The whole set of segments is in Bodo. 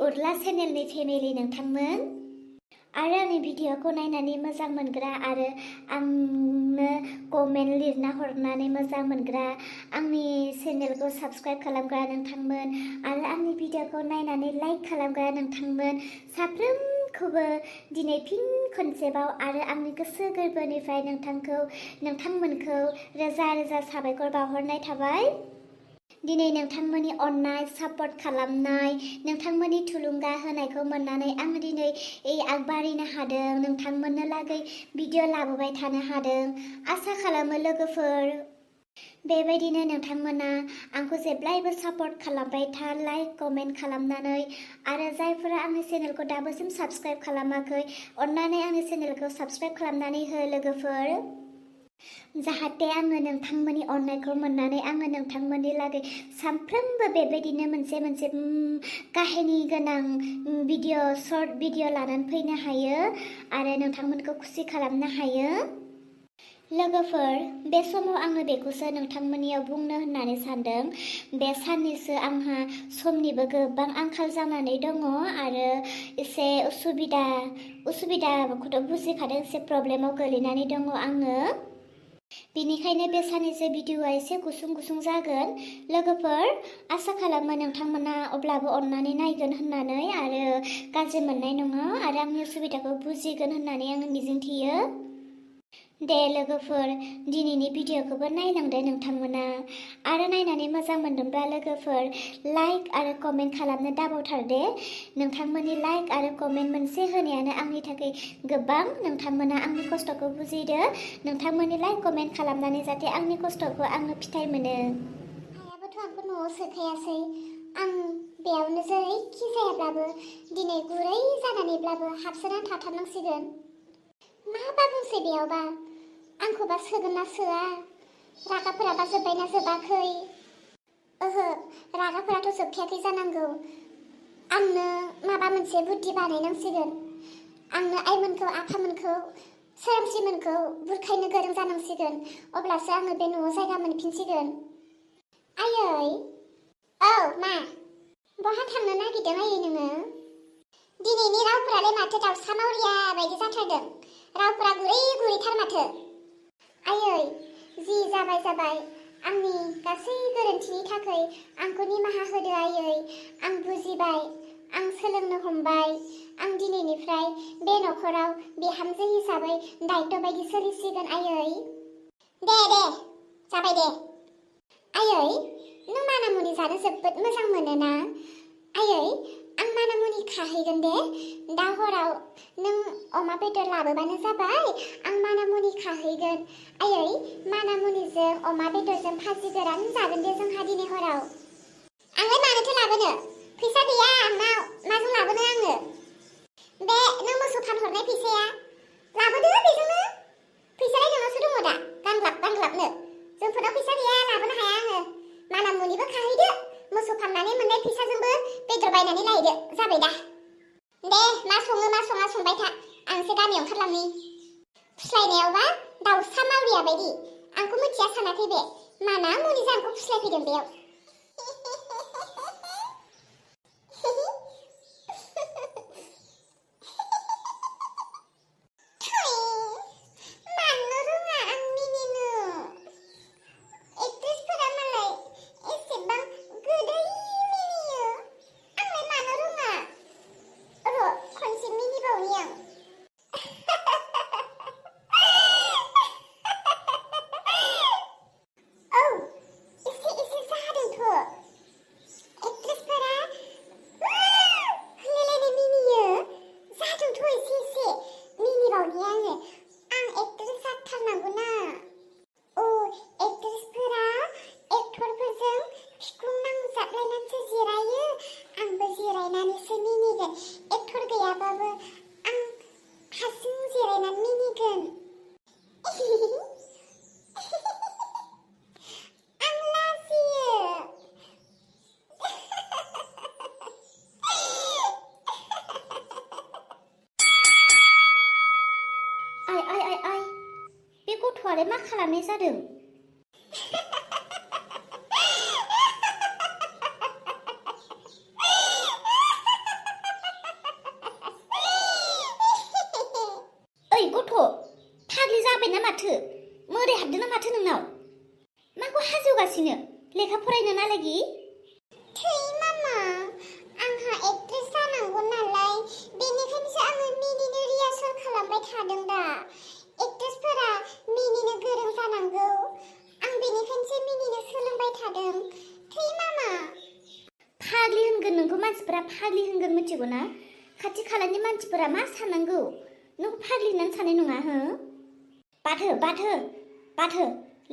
उरला चेनेलनि फेमिलि नोंथांमोन आरो आंनि भिडिअखौ नायनानै मोजां मोनग्रा आरो आंनो कमेन्ट लिरना हरनानै मोजां मोनग्रा आंनि चेनेलखौ साबस्क्राइब खालामग्रा नोंथांमोन आरो आंनि भिडिअखौ नायनानै लाइक खालामग्रा नोंथांमोन साफ्रोमखौबो दिनै फिन खनसेबाव आरो आंनि गोसो गोरबोनिफ्राय नोंथांमोनखौ रोजा रोजा साबायखर बावहरनाय थाबाय। दिनै नोंथांमोननि अननाय सापर्ट खालामनाय नोंथांमोननि थुलुंगा होनायखौ मोननानै आं दिनै आगबारिनो हादों, नोंथांमोननो लागै भिडिअ लाबोबाय थानो हादों। आसा खालामो लोगोफोर बेबायदिनो नोंथांमोना आंखौ जेब्लायबो सापर्ट खालामबाय था, लाइक कमेन्ट खालामनानै आरो जायफोरा आंनि चेनेलखौ दाबोसिम साबस्क्राइब खालामाखै अन्नानै आंनि चेनेलखौ साबस्क्राइब खालामनानै हो लोगोफोर, जाहाथे आङो नोंथांमोननि अननायखौ मोननानै आङो नोंथांमोननि लागै सानफ्रोमबो बेबायदिनो मोनसे काहिनी गोनां शर्ट भिडिअ लानानै फैनो हायो आरो नोंथांमोनखौ खुसि खालामनो हायो। लोगोफोर बे समाव आङो बेखौसो नोंथंमोननियाव बुंनो होननानै सानदों। बे साननैसो आंहा समनिबो गोबां आंखाल जानानै दङ आरो एसे उसुबिदाखौथ' बुजिखादों, एसे प्रब्लेमाव गोलैनानै दङ आङो। बेनिखायनो बे साननैसो भिडिअआ एसे गुसुं जागोन। लोगोफोर आसा खालामो नोंथांमोना अब्लाबो अननानै नायगोन होननानै आरो गाज्रि मोननाय नङा आरो आंनि उसुबिदाखौ बुजिगोन होननानै आङो मिजिंथियो। दे लोगोफोर दिनैनि भिडिअखौबो नायलांदो नोंथांमोना आरो नायनानै मोजां मोनदोंब्ला लोगोफोर लाइक आरो कमेन्ट खालामनो दाबावथार दे। नोंथांमोननि लाइक आरो कमेन्ट मोनसे होनायानो आंनि थाखाय गोबां। नोंथांमोना आंनि खस्थ'खौ बुजिदो, नोंथांमोननि लाइक कमेन्ट खालामनानै जाहाथे आंनि खस्थ'खौ आङो फिथाइ मोनो। आइयाबोथ' आंखौ न'आव सोखायासै, आं बेयावनो जेरैखि जायाब्लाबो दिनै गुरै जानानैब्लाबो हाबसोना थाथारनांसिगोन। माबा बुंसै बेयावबा आंखौबा सोगोन ना सोआ, रागाफोराबा जोब्बायना जोबाखै? ओहो, रागाफोराथ' जोबखायाखै जानांगौ। आंनो माबा मोनसे बुद्धि बानायनांसिगोन। आंनो आइमोनखौ आफामोनखौ सोरांसिमोनखौ बुरखायनो गोरों जानांसिगोन, अब्लासो आङो बे न'आव जायगा मोनफिनसिगोन। आयै औ मा बहा थांनो नागिरदों आयै नोङो? दिनैनि रावफोरालाय माथो दाउसा मावरिया बायदि जाथारदों, रावफोरा गुरैथार माथो। आयै जि जाबाय आंनि गासै गोरोन्थिनि थाखाय आंखौ निमाहा होदो आयै। आं बुजिबाय, आं सोलोंनो हमबाय। आं दिनैनिफ्राय बे न'खराव बिहामजो हिसाबै दायित्व बायदि सोलिसिगोन आयै। दे जाबाय दे। आयै नों मानामुनि जानो जोबोद मोजां मोनोना? आयै आं मानामुनि खाहैगोन दे। दा हराव नों अमा बेदर लाबोबानो जाबाय, आं मानामुनि खाहैगोन। आयै मानामुनिजों अमा बेदरजों भाजि गोरान जागोन दे जोंहा दिनै हराव। आंलाय मानोथो लाबोनो, फैसा गैया आंनाव, माजों लाबोनो आङो? बे नों मोसौ फानहरनाय फैसाया लाबोदो, बेजोंनो फैसालाय नोंनावसो दङ दा गांग्लाबनो। जोंफोरनाव फैसा गैया, लाबोनो हाया आङो। मानामुनिबो खाहैदो, मोसौ फाननानै मोननाय फैसाजोंबो बेदर बायनानै लायदो, जाबाय दा। दे मा सङो मा सङा संबाय था, आं एसे गामियाव ओंखारलांनि। फुस्लायनायावबा दाउसा मावरिया बायदि आंखौ मिथिया सानाखै बे मानामुनिजों आंखौ फुस्लायफैदों बेयाव। गथ'आलाय मा खालामनाय जादों? गथ' फाग्लि जाबायना माथो मोदै हाबदों ना माथो नोंनाव माखौ हाजौगासिनो लेखा फरायनो नालागि थै मामा आंहा एक्ट्रेस जानांगौ नालाय बेनिखायनोसो आङो मिनिनो रिहार्सेल खालामबाय थादों दा एक्ट्रेसफोरा मिनिनो गोरों जानांगौ आं बेनिखायनोसो मिनिनो सोलोंबाय थादों थै मामा फाग्लि होनगोन नोंखौ मानसिफोरा फाग्लि होनगोन मिथिगौ ना खाथि खालानि मानसिफोरा मा साननांगौ नोंखौ फाग्लि होननानै साननाय नङा हो बाथो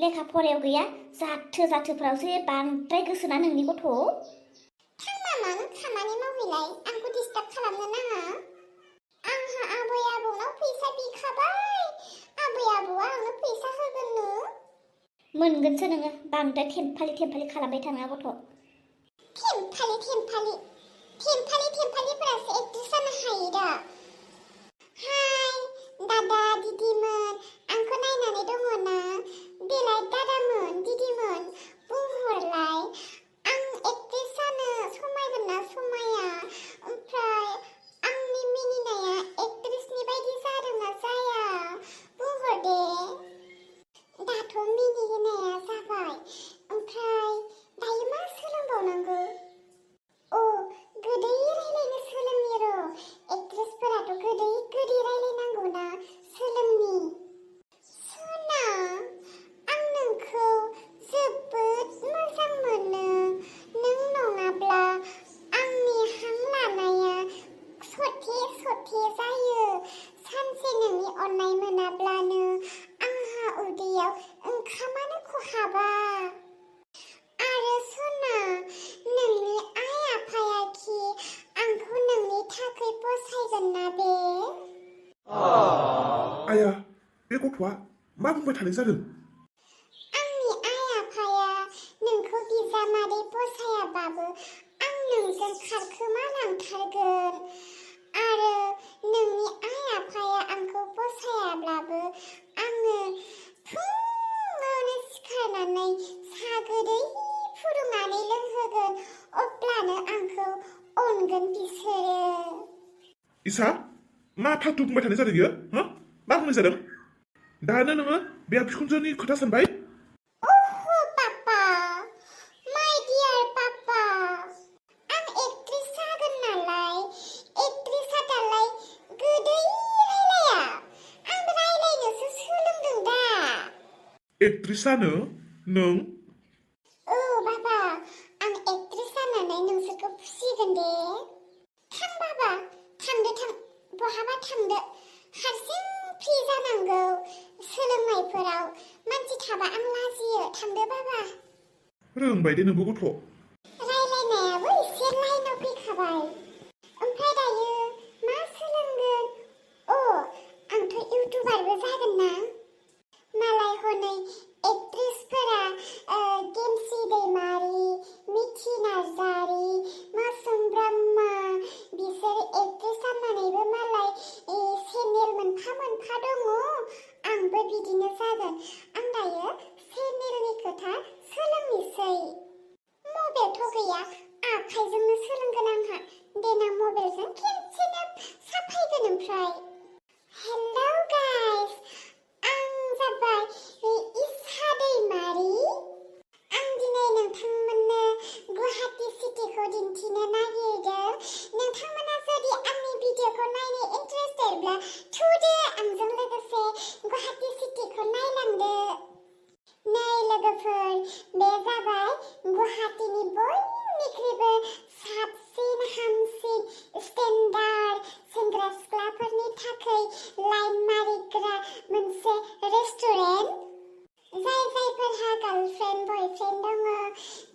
लेखा फरायाव गैया जाथोफ्रावसो बांद्राय गोसोना नोंनि गथ' थां मामा नों खामानि मावहैलाय आंखौ डिस्टार्ब खालामनो नाङा आंहा आबै आबौनाव फैसा बिखाबाय आबै आबौआ आंनो फैसा होगोननो मोनगोनसो नोङो बांद्राय थेम्फालि खालामबाय थाङा गथ' थेम्फालिफोरासो एक्ट्रेस जानो हायो दा हाय दादा दिदिमोन आंखौ नायनानै दङ ना देलाय दादामोन दिदिमोन बुंहरलाय आं एक्ट्रेस जानो समायगोन ना समाया ओमफ्राय आंनि मिनिनाया एक्ट्रेसनि बायदि जादों ना जाया बुंहर दे दाथ' मिनिहोनाया जाबाय ओमफ्राय दायो मा सोलोंबावनांगौ गोदै रायलायनो सोलोंनि र' एक्ट्रेसफोराथ' गोदै रायलायनांगौ ना सोलोंनि सना आं नोंखौ जोबोद मोजां मोनो नों नङाब्ला आंनि हां लानाया सथे जायो सानसे नोंनि अननाय मोनाब्लानो आंहा उदैयाव ओंखामानो खहाबा आरो सना नोंनि आइ आफायाखि आंखौ नोंनि थाखाय फसायगोन ना बे आया बे गथ'आ मा बुंबाय थानाय जादों आंनि आइ आफाया नोंखौ बिजामादै फसायाबाबो आं नोंजों खारखोमा लांथारगोन आरो नोंनि आइ आफाया आंखौ फसायाब्लाबो आङो फुङावनो सिखारनानै सा गोदै फुदुंनानै लोंहोगोन अब्लानो आंखौ अनगोन बिसोरो इसा मा फालतु बुंबाय थानाय जादों बियो मा बुंनाय जादों दानो नोङो बे बिखुनजोनि खोथा सानबाय पापा माय डियार पापा आं एक्ट्रेस जागोन नालाय एक्ट्रेसआ दालाय गोदै रायलाया आं रायलायनोसो सोलोंदों दा एक्ट्रेस जानो नों बाबा आं एक्ट्रेस जानानै नोंसोरखौ फुसिगोन दे थां बाबा थांदो बहाबा थांदो हारसिं फ्रि जानांगौ सोलोंनायफोराव मानसि थाबा आं लाजियो थांदो बाबा रोंबाय दे नोंबो गथ' रायलायनायाबो एसे लाइनाव फैखाबाय ओमफ्राय दायो मा सोलोंगोन आंथ' इउटुबारबो जागोन ना मालाय हनै एक्ट्रेसफोरा गेमसि दैमारि मिथि नार्जारि मासुम ब्रह्मा बिसोर एक्ट्रेस जानानैबो मालाय चेनेल मोनफा दङ आंबो बिदिनो जागोन आं दायो चेनेलनि खोथा सोलोंनोसै मबाइलथ' गैया आखाइजोंनो सोलोंगोन आंहा देनां मबाइलजों खेनसेनो साफायगोन ओमफ्राय हेलौ गाइस आं जाबाय इसा दैमारि आं दिनै नोंथांमोननो गुवाहाटी सिटीखौ दिन्थिनो नागिरदों नोंथांमोना जुदि आंनि भिडिअखौ नायनो इन्टारेस्टेडब्ला थुदो आंजों लोगोसे गुवाहाटी सिटीखौ नायलांदो नै लोगोफोर बे जाबाय गुवाहाटीनि बयनिख्रुइबो साबसिन हामसिन स्टेन्डार्ड सेंग्रा सिख्लाफोरनि थाखाय लाइन मारिग्रा मोनसे रेस्टुरेन्ट जायफोरहा गार्लफ्रेन्ड बयफ्रेन्ड दङ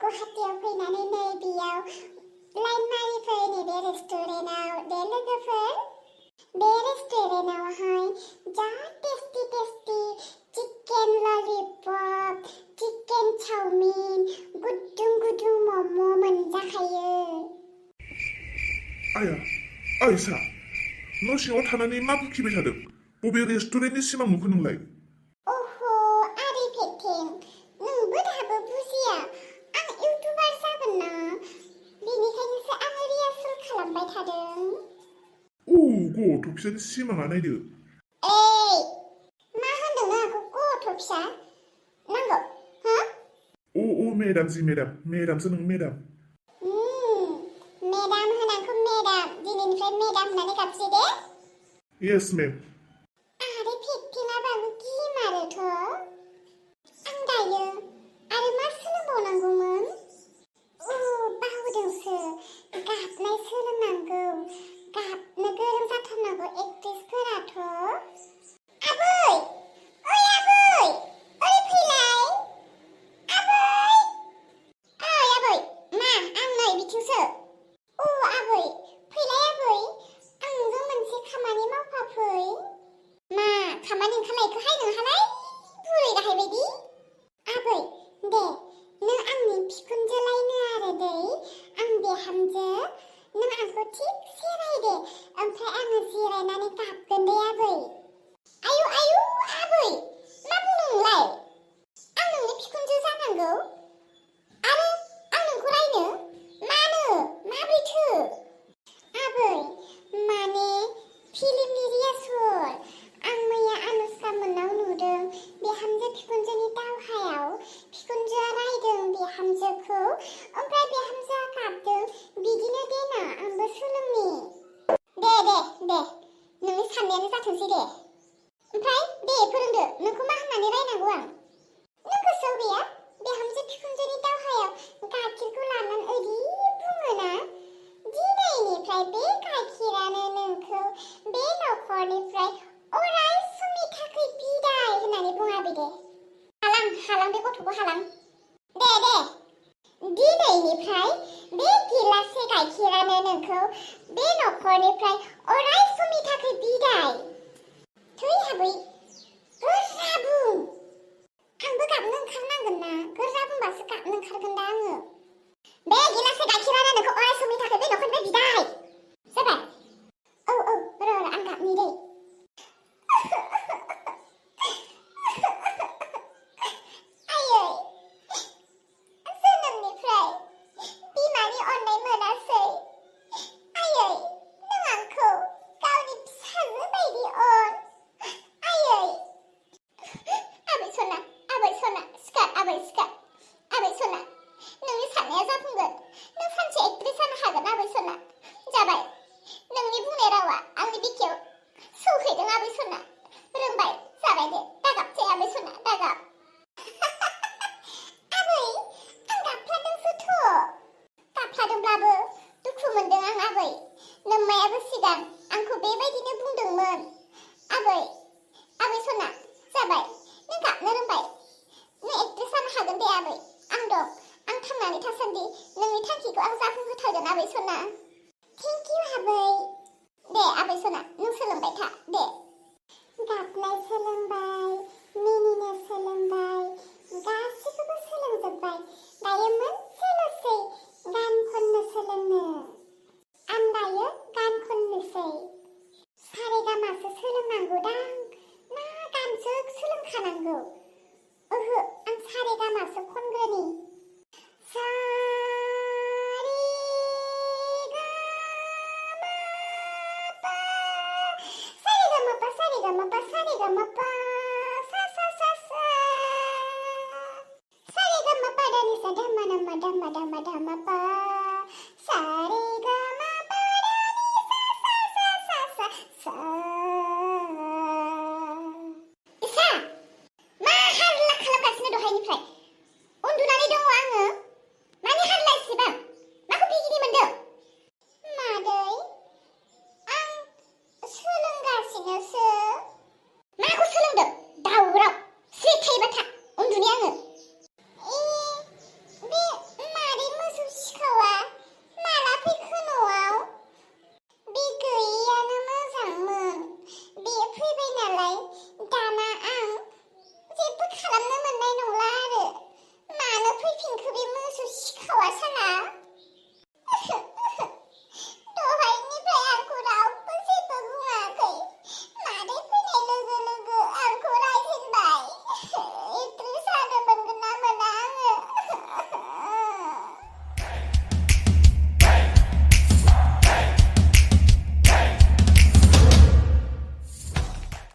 गुवाहाटीयाव फैनानै नै बेयाव लाइन मारिफै नैबे रेस्टुरेन्टआव दे लोगोफोर बे रेस्टुरेन्टआवहाय जा टेस्टि चिकेन ललिपप चिकेन चाउमिन गुदुं मम' मोनजाखायो आया इसा न' सिङाव थानानै मा बुखिबाय थादों बबे रेस्टुरेन्टनि सिमां नुखो नोंलाय आदै फेथें नोंबो दाबो बुजिया आं इउटुबार जागोन ना बेनिखायनोसो आङो रिहार्सेल खालामबाय थादों गथ' फिसानि सिमाङा नायदो ओइ फिसा नांगौ हो मेडाम जि मेडामसो नों मेडाम मेडाम होनांखौ मेडाम दिनैनिफ्राय मेडाम होननानै गाबज्रि दे येस मेम आरो फेक्टिनाबाबो गिमारोथ' आं दायो आरो मा सोलोंबावनांगौमोन बावदोंसो गाबनाय सोलोंनांगौ गाबनो गोरों जाथारनांगौ एक्ट्रेसफोराथ' आबै ओइ आबै ओरै फैलाय आबै ओइ आबै मा आं नै बिथिंसो आबै फैलाय आबै आं नोंजों मोनसे खामानि मावफाफै मा खामानि ओंखारनायखौहाय नोंहालाय बुरै गाहाय बायदि आबै दे नों आंनि बिखुनजोलायनो आरो दै आं बिहामजो नों आंखौ थिगसे रायदे ओमफ्राय आङो जिरायनानै गाबगोन दे आबै आयु आबै मा बुंदों नोंलाय आं नोंनि बिखुनजो जानांगौ आरो आं नोंखौ रायनो मानो माब्रैथो आबै माने फिल्मनि रिहार्सल आं मैया अनुष्का मोननाव नुदों बिहामजो बिखुनजोनि दावहायाव बिखुनजोआ रायदों बिहामजोखौ ओमफ्राय बिहामजोआ गाबदों बिदिनो देना आंबो सोलोंनि दे नोंनि साननायानो जाथोंसै दे ओमफ्राय दे फोरोंदो नोंखौ मा होननानै रायनांगौ आं नों गोसोआव गैया बिहामजो बिखुनजोनि दावहायाव गाइखेरखौ लानानै ओरै बुङोना दिनैनिफ्राय बे गाइखेरानो नोंखौ बे नखरनिफ्राय अराय समनि थाखाय बिदाय होननानै बुङाबे दे हालां बे गथ'खौ हालां दे दिनैनिफ्राय बे गिलाससे गाइखेरानो नोंखौ बे नखरनिफ्राय अराय समनि थाखाय बिदाय थै आबै गोरा बुं आंबो गाबनो ओंखारनांगोन ना गोरा बुंबासो गाबनो ओंखारगोन दा आङो बे गिलाससे गाइखेरानो नोंखौ अराय समनि थाखाय बे नखरनिफ्राय बिदाय जाबाय र' आं गाबनि दै जोनोमनिफ्राय बिमानि अननाय मोनासै आयै नों आंखौ गावनि फिसाजो बायदि अन आयै आबै सना सिखार आबै सना नोंनि साननाया जाफुंगोन नों सानसे एक्ट्रेस जानो हागोन आबै सना जाबाय नोंनि बुंनाय रावा आंनि बिखायाव सौहैदों आबै सना रोंबाय जाबाय दे दागाबसै आबै सना दागाब आबै आं गाबफ्लादोंसोथ' गाबफ्लादोंब्लाबो दुखु मोनदों आं आबै नोम्मायाबो सिगां आंखौ बेबायदिनो बुंदोंमोन आबै सना जाबाय नों गाबनो रोंबाय नों एक्ट्रेस जानो हागोन दे आबै आं दं आं थांनानै थासान्दि नोंनि थांखिखौ आं जाफुंहोथारगोन आबै सना थेंक इउ आबै दे आबै सना नों सोलोंबाय था दे गाबनाय सोलोंबाय मिनिनो सोलोंबाय गासिखौबो सोलोंजोब्बाय दायो मोनसेल'सै गान खननो सोलोंनो आं दायो गान खननोसै सारेगामासो सोलोंनांगौदां ना गानसो सोलोंखानांगौ ओहो आं सारेगामासो खनग्रोनि सारेगामापा सारेगामापा सा सारेगामापा दानिसा धामा धामा धामा धामा धामा पा सारेगा